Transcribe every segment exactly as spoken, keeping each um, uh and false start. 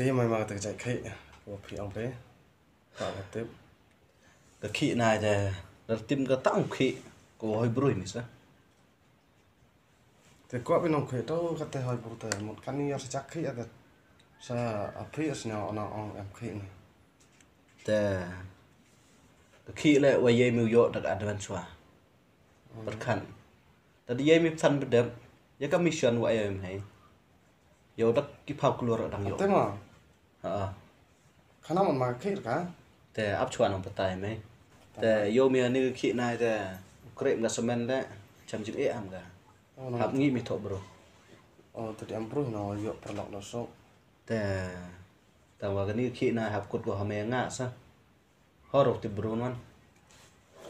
Te mai ma te ka jait khih. Ko phi ong te. Ka ka tip. Ka khih nai te. Dar tim ka tang khih. Ko hoi brui mi sa. Te ko phi nong khih to ka te hoi brui te. Mut kan ni yar sa jak khih ate. Sa a phi as nyo ona ong em khih na. Te. Ka khih le wa ye mi yo dak advance wa. Perkhan. Tadi ye mi psan bedep. Ya ka mission wa ye mi hai. Yo dak ki pau keluar dang yo. Te ma. Ha. Khana mon ma khir ka. Te ap chuan ang patai mai. Te yo mi ani khih nai te. Krep ga semen le. Cham jing e am ga. Hap ngi mi thok bro. Oh, tadi am bro no yo perlok no sok. Te. Tang wa kani khih nai hap kut ko hame nga sa. Hor ti bru man.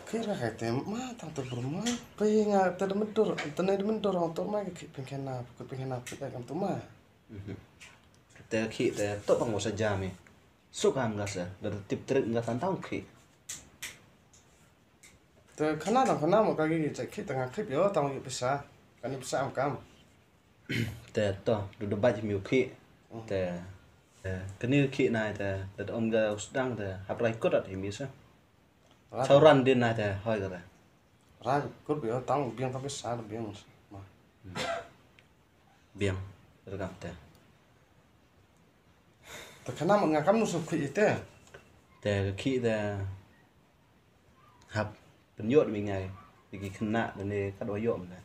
Kira kai te ma tang tu bru ma. Pe nga te de mentur, te ne de mentur ong tu ma ke pingkena, ke pingkena pe kam tu ma. Te khih te to pang sa jami. Suk ham ga sa, da tip trik ga tang tang khih. Te khana tang khana mo ka gi che khih tang khih yo tang yo pisa. Kani pisa am kam. Te to du du baj mi u khih. Te kani khih nai te te om ga usdang te hap rai kut at himi sa. Sauran din nai te hoi ka te. Rai kut bi tang biang tapi sa biang. Biang. Rekam te. Te khana ma nga kam nu su khih te. Te khih te hap penyot mi ngai. Diki khana de ne kat wa yom te.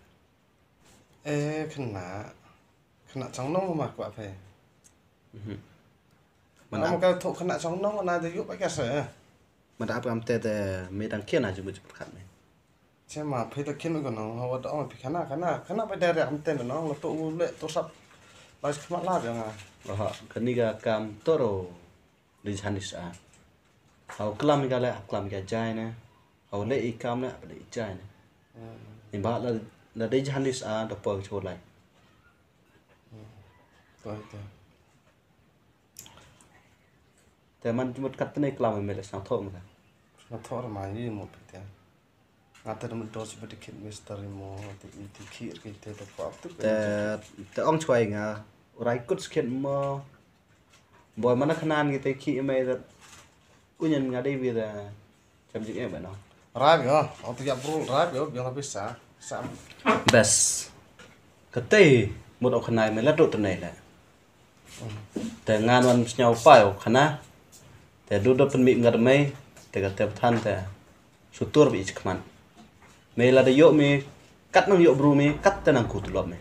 Eh, khana. Khana chong nong ma kwa phe. Mhm. Mana ka tho khana chong nong na de yu pa ka se. Mana ap kam te te me dang kian a ju mu ju khat me. Che ma phe ta kian ko nong ha wa dong phe khana khana khana pa de re am te nong la to u le to sap. Ba khama la de nga. Aha, kani ga kam to ro. Dei janis a. Hau klam ka le klam ka jai ne. Hau le i kam le le i jai ne. Ni ba la la dei janis a da po cho lai. Te man mut kat ne klam me le sang thong ka. Nga thor ma yi mo pite. Nga te mo dos ba dikit misteri mo te i te khir ki te te pap tu. Te te ong chwai nga. Urai kut skit mo. Boy mana khanan ki te khih mai da. Kunyan nga dei bi da. Cham jing em no. Rap yo, ong tu ya bro rap yo biang la pisa. Sam. Bes. Kate mut ok khanai me la dot nei la. Te ngan wan sñiaw pa ok khana. Te du da pynmih nga da mai. Te ka te than te. Sutur bi ich kman. Me la da yo me kat nang yo bru me kat te nang ku tulop me.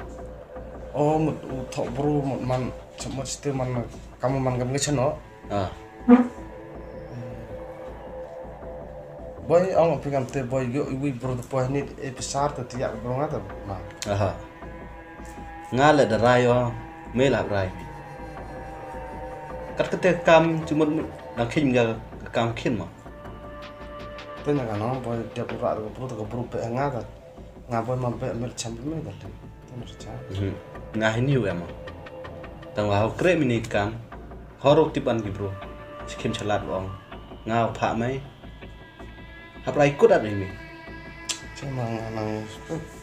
Oh mut u thok bru mut man semut situ man kamu man kam ngechano. Ah. Boy ong pingam te boy yo iwi bru de boy ni e pisar te tiak bru nga te ma. Aha. Nga le da rai o me la rai. Kat kate kam chimut nang khin ga kam khin ma. Te na ka nong boy dep u ra ka bru ka bru pe nga ka. Nga boy ma be mel cham me da te. Te mel cham. Nga hi niu em. Tang wa kre mi ni kam. Horo tip an ki bru. Skim chalat wong. Nga pha mai. Hap rai kut at mi. Cham ma nga nang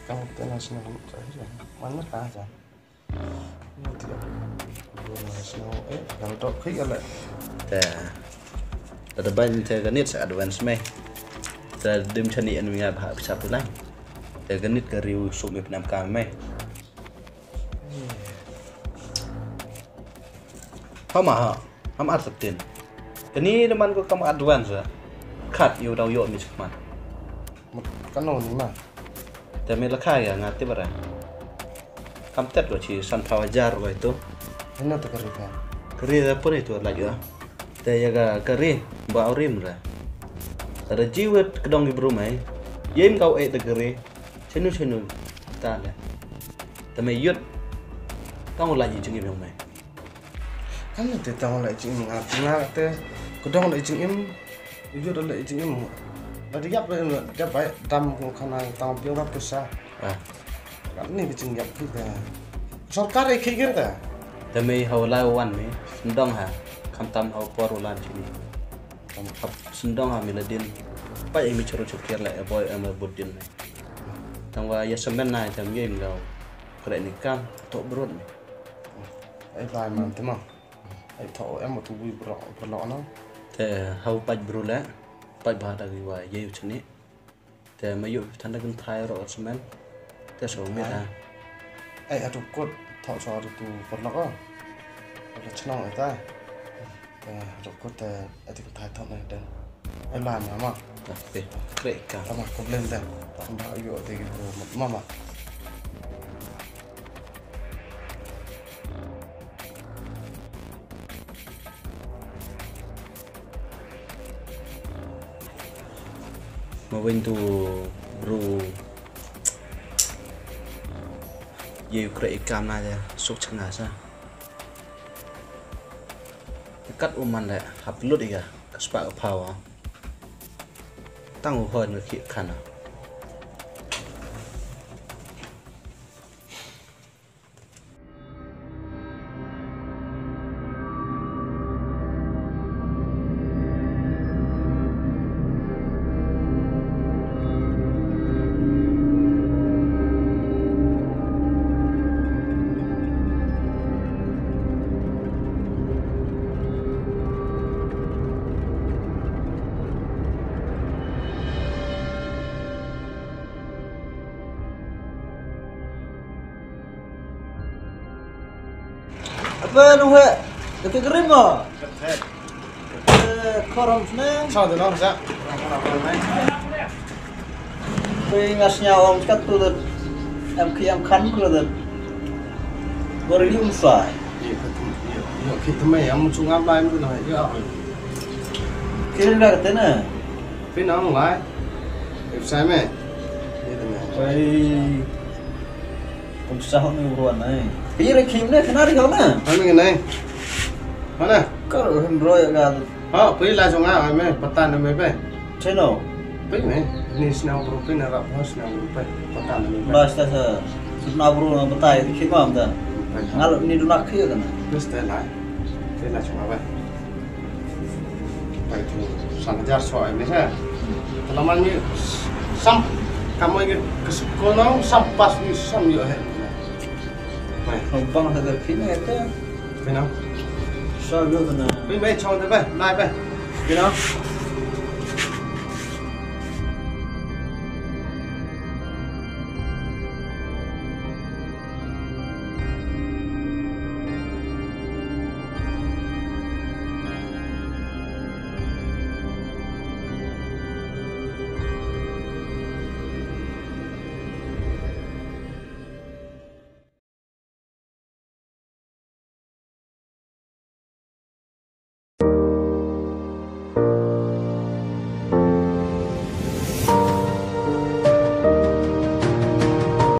kam te na sna kam cha hi. Man na ka cha. Te da da ban te ka nit sa advance me. Te dim chani an mi nga ba sa pulang. Te ka nit ka riu suk me pnam ka me. Hama ha, ham ar satin. Kani da man ko kam advance. Khat yu dau yo mi chman. Kano ni ma. Te me la kha ya nga te bara. Kam tet ko chi san phaw hajar ko itu. Ina to kari ka. Kari da pun itu la yo. Te ya ga kari ba urim ra. Ra jiwet kedong ibru mai. Yem kau e te kari. Chenu chenu. Ta le. Te me yut. Kau la ji jingim yong mai. Kan te tang le jingim nga nga te. Kedong le jingim. Ujur le jingim. Ba de yap le yap bai dam ko khana tang biang rap pisa. Ah. Kan ni bi jing yap ki te. Sorkar e khigir te. Te me hau lai wan me. Sendong ha. Kam tam hau por ulan chini. Kam hap sendong ha me la din. Pai e me churu chukir le e boy e me bud din me. Tang wa ya semen na tam ye me gau. Kre ni kam to brut me. Ai bai man te ma. Ai thoh em tu bui bro bro no. Te hau paj bru le, paj ba da gi wa ye yu chani. Te ma yu than da kan thai ro semen. Te so mi da. Ai atu kot thoh so atu tu perlok oh. Perlok chnong ai ta. Te atu kot te atu kan thai thoh ne den. Ai la ma ma. Te kre ka. Tama ko blem den. Tama yu te gi bru ma ma. Ma win tu bru. Ye kre i kam na ja suk changa sa. Kat u man le hap lut i ga ka spa ka phawa. Tang u hoi no ki khana. Apa nung he? Kata kering mo? Kata korom sini. Sao tu nong sa. Pei ngas nyawang kat tu tu. Em ki em kan ku tu. Bor yung sai. Iya kata iya iya kita mai yang muncung apa yang tu nah iya. Kering dah kata na. Pei nong lai. Ipsai me. Ipsai. Kum sah ni buruan ai. Pei re kim ne kena ri kau na. Kami kena. Mana? Kau hem bro ya ga. Ha, pei la jong ai me patan me pe. Cheno. Pei me. Ni snau bro pei na rap ho snau bro pe. Patan me pe. Bas ta sa. Sutna bro na batai ki mam ta. Ngal ni dunak ki kana. Bas ta lai. Pei la jong ai. Pai tu san hajar so ai me sa. Talaman ni sam kam ai ke kono sam pas ni sam yo he. Pai. Bang sa ke kini itu. Pina. Sa yo kana. Pai mai chong de pai, nai pai. Pina.